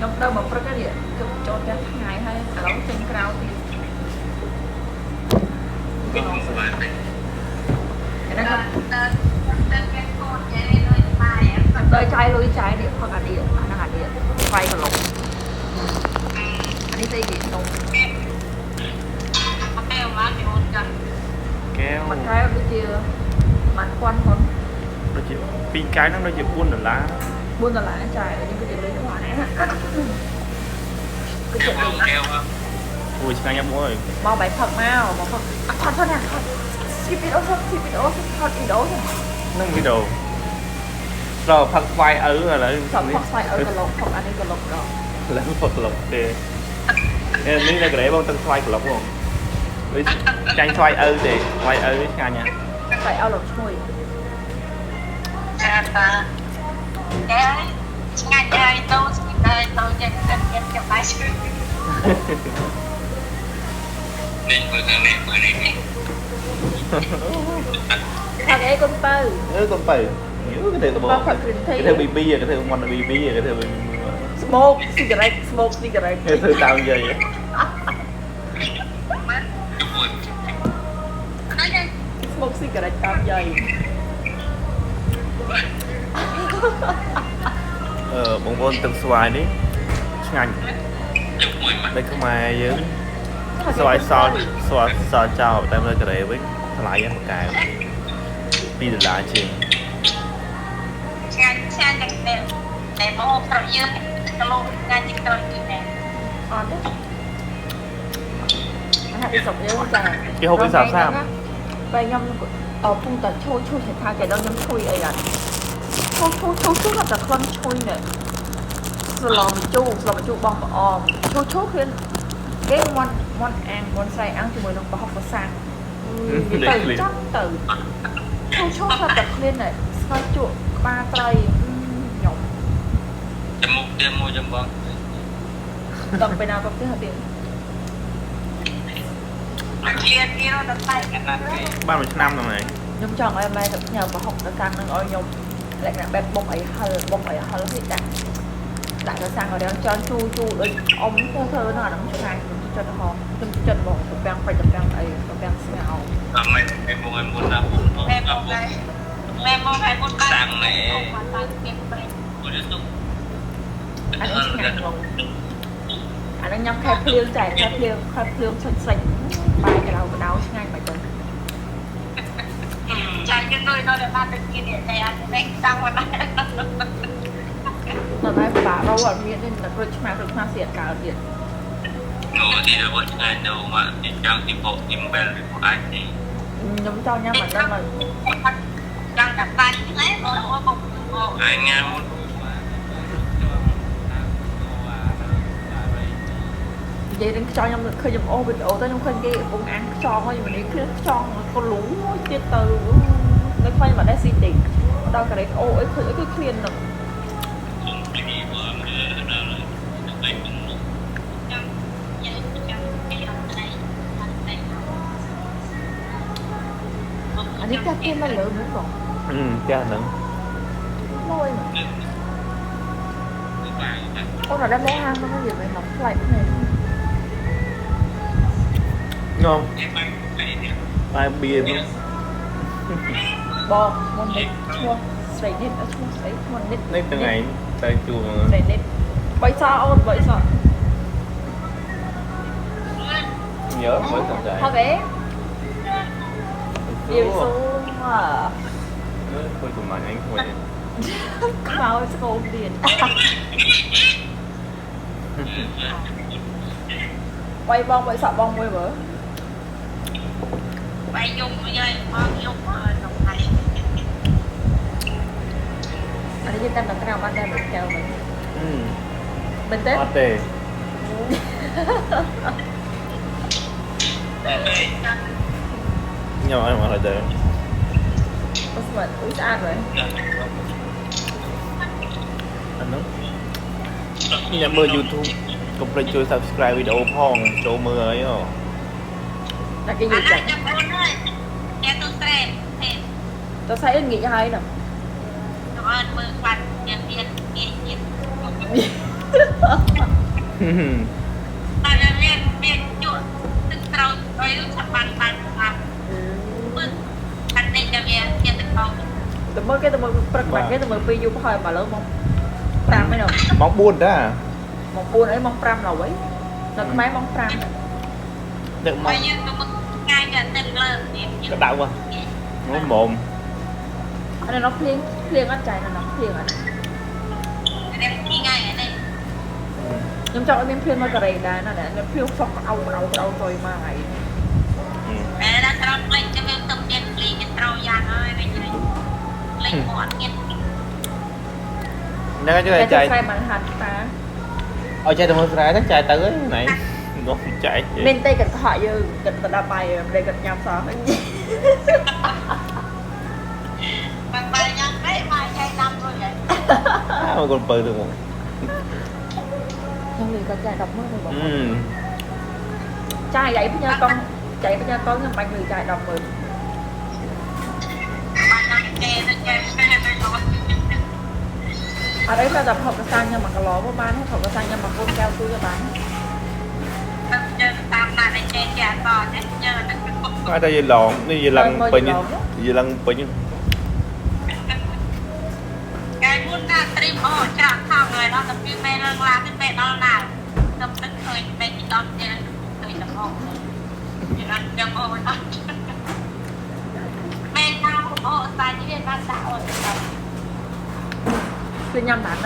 ខ្ញុំទៅមកព្រឹកនេះជប់ចូលផ្ទះថ្ងៃហើយឥឡូវចេញក្រៅទៀត វិញបានទេ ហ្នឹង ទៅទៅគេកូនយាយលុយបាយ ទៅចាយលុយចាយនេះផឹកអានេះអាហ្នឹងអានេះស្វាយកន្លុកអានេះស្អីគេនំ អត់ទេមកពីអូនចា កែវ មួយកែវដូចជាមួយពាន់ផង ដូចជាពីរកែវហ្នឹងដូចជា4ដុល្លារ 4ដុល្លារចាយនេះគឺជាលុយខ្វះណាគឺជា កែវកែវ អូយឆ្ងាញ់ណាស់បងអើយ មកបាយផឹកមកមកផឹកអត់ថតថតណាថត skip វីដេអូ skip វីដេអូថតវីដេអូ ហ្នឹងវីដេអូដល់ផឹកស្វាយឪឥឡូវ សផឹកស្វាយឪក្លុកផឹកអានេះក្លុកដល់ ឥឡូវផឹកក្លុកទេនេះនៅកូរ៉េបងទឹកស្វាយក្លុកបងដូចចាញ់ស្វាយឪទេស្វាយឪឆ្ងាញ់ណាស់ ស្វាយឪលោកឈ្ងុយ ចាតាកែឆ្ងាញ់ហើយទៅស្គីទៅទៅចេះតែគេចាប់បាយឈឺ នេះមើលខាងនេះមើលនេះនេះ ផឹកអីកូនបើ អឺកូនបើយូគេធ្វើបង បើផឹក green tea គេធ្វើ BB គេធ្វើមុន BB គេធ្វើ smoke cigarette smoke cigarette គេធ្វើតាមយាយ ជាមួយ smoke cigarette តាមយាយ អឺបងប្អូនទឹកស្វាយនេះឆ្ងាញ់ ជាមួយមក នៅខ្មែរយើងស្វាយសល់ស្វាយសល់ចោលតែនៅកូរ៉េវិញថ្លៃហ្នឹងមួយកែវ2ដុល្លារជាង ឆ្ងាញ់ឆ្ងាញ់តែតែមកស្រុកយើងក្លូឆ្ងាញ់ជាងត្រូវគេដែរ អត់ទេអាហារពីស្រុកយើងចា គេហូបពីសាសាម ពេលខ្ញុំអពុំតែឈួយឈួយថាគេដល់ខ្ញុំឈួយអីអត់ឈួយឈួយឈួយឈួយតែខ្លួនឈួយនេះស្លម្ជូរស្លម្ជូរបងប្អូនឈួយឈួយគឺគេមន់មន់អាំងមន់ស្រៃអាំងជាមួយនឹងប្រហុកប្រសាំងទៅចាំទៅឈួយឈួយតែខ្លួននេះស្វាយជក់ក្បាលត្រីខ្ញុំ จมูกเตรียมមួយចំបង ដល់ពេលណាក៏ផ្ទះទៀត ឃ្លានគេរត់ដល់តែ ណាស់គេ បានមួយឆ្នាំហ្នឹងឯង ខ្ញុំចង់ឲ្យម៉ែទៅផ្ញើប្រហុកទៅសាំងនឹងឲ្យខ្ញុំលក្ខណៈបែបបុកឲ្យហិលបុកឲ្យហិលឲ្យដាក់ដាក់ទៅសាំងឲ្យរាងចន់ជូរជូរដូចអ៊ំធ្វើធ្វើនោះអាហ្នឹងឆ្ងាញ់ខ្ញុំចិត្តហមខ្ញុំចិត្តហ្មងទំពាំងពេជ្រទំពាំងអីទំពាំងស្ងោ អត់មិនឯបងឯមុនណាពុំ ម៉ែមកដែរម៉ែមកឲ្យមុនបាន សាំងណែ មកទៅគេប្រេង អូយទុក អានេះឆ្ងាញ់ហ្មងអាហ្នឹងញ៉ាំខែភ្លៀងចែខែភ្លៀងខែភ្លៀងសាច់សាច់បាយក្តៅក្តៅឆ្ងាញ់មិនទៅ ចាយើងដូចដល់បានទៅគេនេះតែអត់នេះតាំងមកដែរ ដល់តែបាក់រោអត់មានទេតែក្រូចឆ្មាក្រូចឆ្មាសៀតកើតទៀត អូទីរបស់ឆ្ងាញ់នៅមកទីចង់ទីបុកទីបែលឬអាចទី ខ្ញុំចង់ញ៉ាំអាហ្នឹងមក ចង់តែបាច់ហ្នឹងអូអូបងអូ ឯងញ៉ាំមុន និយាយរឿងខ្យងខ្ញុំឃើញខ្ញុំអូសវីដេអូទៅខ្ញុំឃើញគេកំពុងអាំងខ្យងហើយខ្ញុំនេះឃើញខ្យងក៏លូមួយទៀតទៅនៅខ្លាញ់មកដែរស៊ីតិចដល់ការ៉េអូអីឃើញអីគឺឃ្លានហ្នឹង គុំទីបើមើលដល់ទៅគុំនោះ ចង់យើងចង់គេអត់ស្អីអត់ស្អី អានេះផ្ទះគេមកលើហ្នឹងបង អឺផ្ទះហ្នឹង លយមក គឺបាយតែ អូនអត់ដែរមកហាងហ្នឹងនិយាយមកប្លែកភ្នែក ងំ គេបាយអីនេះ បាយបៀហ្នឹង បងឈ្មោះនិតឈ្មោះស្រីនិតឈ្មោះស្អីឈ្មោះនិត នេះទាំងឯងតែជួង ស្រីនិតបីសអូនបីស ញើមើលសំចៃ ហៅអេយេស៊ូម ឃើញប្រហែលអញឃើញ ខ្មោចស្គមទៀតបីបងបីសក់បងមួយមើល បាយយំយាយបងយំក្នុងថ្ងៃ អានេះយើងតាមដល់ក្រៅបានតែមិនចៅមែន អឺ មែនទេ អត់ទេញ៉ាំអីមកហើយដែរ អូស្មាត់អូស្អាតមែន អាហ្នឹងអ្នកមើល YouTube កុំភ្លេចជួយ Subscribe វីដេអូផងចូលមើលអីហ៎ តែគេនិយាយ អា ចាច់ ចាំអូនហើយតែទូស្រែទេ តើស្អីងាកហើយណ៎ អូនមើលខ្វាត់ទៀតទៀតងាកទៀត តែមានមានជក់ទឹកត្រូវអីឆាប់បានបានបានពឹកអានេះจะវាមានទឹកក ទៅមើលគេទៅមើលព្រឹកមកគេទៅមើលពីយប់ហើយមកលើម៉ោង5ហ្នឹង ម៉ោង4តា ម៉ោង4អីម៉ោង5ឡើយនៅខ្មែរម៉ោង5 ដឹកមក បើយើងទៅមើលថ្ងៃវាទឹកលើនេះ ក្តៅហ៎នោះមុំ អានេះភ្លៀងភ្លៀងអត់ចាយនៅនោះភ្លៀងអត់ នេះថ្ងៃនេះ ខ្ញុំចង់ឲ្យមានភ្លៀងមកកូរ៉េដែរណានេះភ្លៀងហ្វុកអោអោអោទៅមកហើយ តែដល់ត្រង់ផ្លេចទៅវាទៅមានភ្លីគេត្រូវយ៉ាងហើយវិញលេចគាត់មាន ហ្នឹងហើយ តែ ចាយ ស្រែបានហាត់តា ឲ្យចាយទៅមើលស្រែទៅចាយទៅហ្នឹងណៃនោះចាយ មានតែគាត់កុហកយើងគាត់ទៅដល់បាយមិនដែលគាត់ញ៉ាំសោះ បាយបាយញ៉ាំអីបាយចៃដាំរួចហើយ មកកូនពៅទៅមក ខ្ញុំលេងគាត់ចាយ100000បង អឺ ចាយយាយផ្ញើកង់ចាយផ្ញើកង់ខ្ញុំបាញ់លុយចាយ100000 បាយញ៉ាំគេទៅចេះទៅទៅ អត់អីតែផុកកសាំងខ្ញុំ1គីឡូក៏បានផុកកសាំងខ្ញុំមួយកូនកែវទូក៏បាន យើងតាមណាដែលចេះចេះអត់តទេយើងទៅ អត់តែយឡងនេះយឡងពេញយឡងពេញ ថ្ងៃមុនណាត្រៀមអូច្រាក់ថងហើយដល់ទៅពីពេលឡើងឡានទៅពេលដល់ណាទៅទឹកឃើញពេលទីដល់ទៀតឃើញតែមកយើងចាំអូនអត់ពេលតាមអូស្តាយនេះបានដាក់អូន គឺញ៉ាំបាន